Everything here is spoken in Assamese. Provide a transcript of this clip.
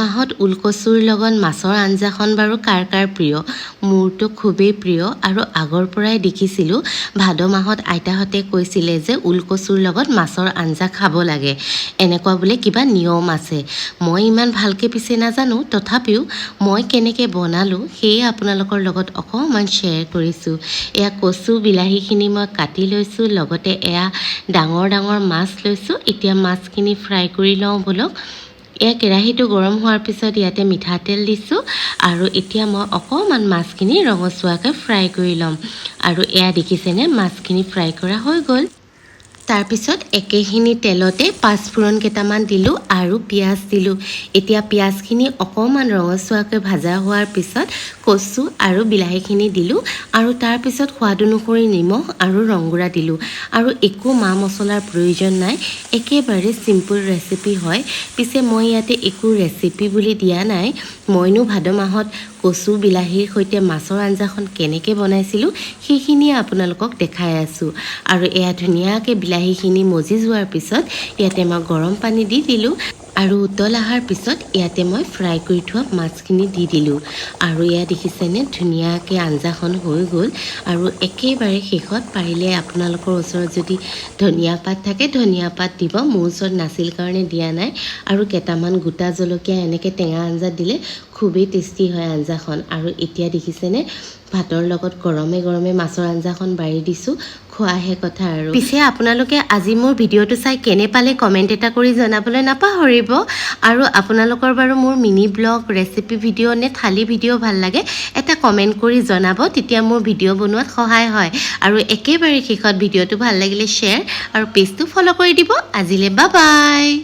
মাহত ওলকচুৰ লগত মাছৰ আঞ্জাখন বাৰু কাৰ কাৰ প্ৰিয়? মোৰতো খুবেই প্ৰিয়। আৰু আগৰ পৰাই দেখিছিলোঁ, ভাদ মাহত আইতাহঁতে কৈছিলে যে ওলকচুৰ লগত মাছৰ আঞ্জা খাব লাগে, এনেকুৱা বোলে কিবা নিয়ম আছে। মই ইমান ভালকৈ পিছে নাজানো, তথাপিও মই কেনেকৈ বনালোঁ সেয়ে আপোনালোকৰ লগত অকণমান শ্বেয়াৰ কৰিছোঁ। এয়া কচু বিলাহীখিনি মই কাটি লৈছোঁ, লগতে এয়া ডাঙৰ ডাঙৰ মাছ লৈছোঁ। এতিয়া মাছখিনি ফ্ৰাই কৰি লওঁ ব'লক। এয়া কেৰাহীটো গৰম হোৱাৰ পিছত ইয়াতে মিঠাতেল দিছোঁ আৰু এতিয়া মই অকণমান মাছখিনি ৰঙচুৱাকৈ ফ্ৰাই কৰি ল'ম। আৰু এয়া দেখিছেনে, মাছখিনি ফ্ৰাই কৰা হৈ গ'ল। তাৰপিছত একেখিনি তেলতে পাঁচফোৰণ কেইটামান দিলোঁ আৰু পিঁয়াজ দিলোঁ। এতিয়া পিঁয়াজখিনি অকণমান ৰঙচুৱাকৈ ভাজা হোৱাৰ পিছত কচু আৰু বিলাহীখিনি দিলোঁ আৰু তাৰপিছত সোৱাদ অনুসৰি নিমখ আৰু ৰং গুড়া দিলোঁ। আৰু একো মা মছলাৰ প্ৰয়োজন নাই, একেবাৰে চিম্পুল ৰেচিপি হয়। পিছে মই ইয়াতে একো ৰেচিপি বুলি দিয়া নাই। মইনো ভাদ মাহত কচু বিলাহীৰ সৈতে মাছৰ আঞ্জাখন কেনেকৈ বনাইছিলোঁ, সেইখিনিয়ে আপোনালোকক দেখাই আছোঁ। আৰু এয়া ধুনীয়াকৈ বিলাহীখিনি মজি যোৱাৰ পিছত ইয়াতে মই গৰম পানী দি দিলোঁ আৰু উতল অহাৰ পিছত ইয়াতে মই ফ্ৰাই কৰি থোৱা মাছখিনি দি দিলোঁ। আৰু এয়া দেখিছেনে, ধুনীয়াকৈ আঞ্জাখন হৈ গ'ল। আৰু একেবাৰে শেষত পাৰিলে আপোনালোকৰ ওচৰত যদি ধনিয়া পাত থাকে, ধনিয়া পাত দিব। মোৰ ওচৰত নাছিল কাৰণে দিয়া নাই। আৰু কেইটামান গোটা জলকীয়া এনেকৈ টেঙা আঞ্জাত দিলে খুবেই টেষ্টি হয় আঞ্জাখন। আৰু এতিয়া দেখিছেনে, ভাতৰ লগত গৰমে গৰমে মাছৰ আঞ্জাখন বাঢ়ি দিছোঁ, খোৱাহে কথা আৰু। পিছে আপোনালোকে আজি মোৰ ভিডিঅ'টো চাই কেনে পালে, কমেণ্ট এটা কৰি জনাবলৈ নাপাহৰিব। আৰু আপোনালোকৰ বাৰু মোৰ মিনি ব্লগ, ৰেচিপি ভিডিঅ' নে থালি ভিডিঅ' ভাল লাগে, এটা কমেণ্ট কৰি জনাব। তেতিয়া মোৰ ভিডিঅ' বনোৱাত সহায় হয়। আৰু একেবাৰে শেষত ভিডিঅ'টো ভাল লাগিলে শ্বেয়াৰ আৰু পেজটো ফ'ল' কৰি দিব। আজিলৈ বা বাই।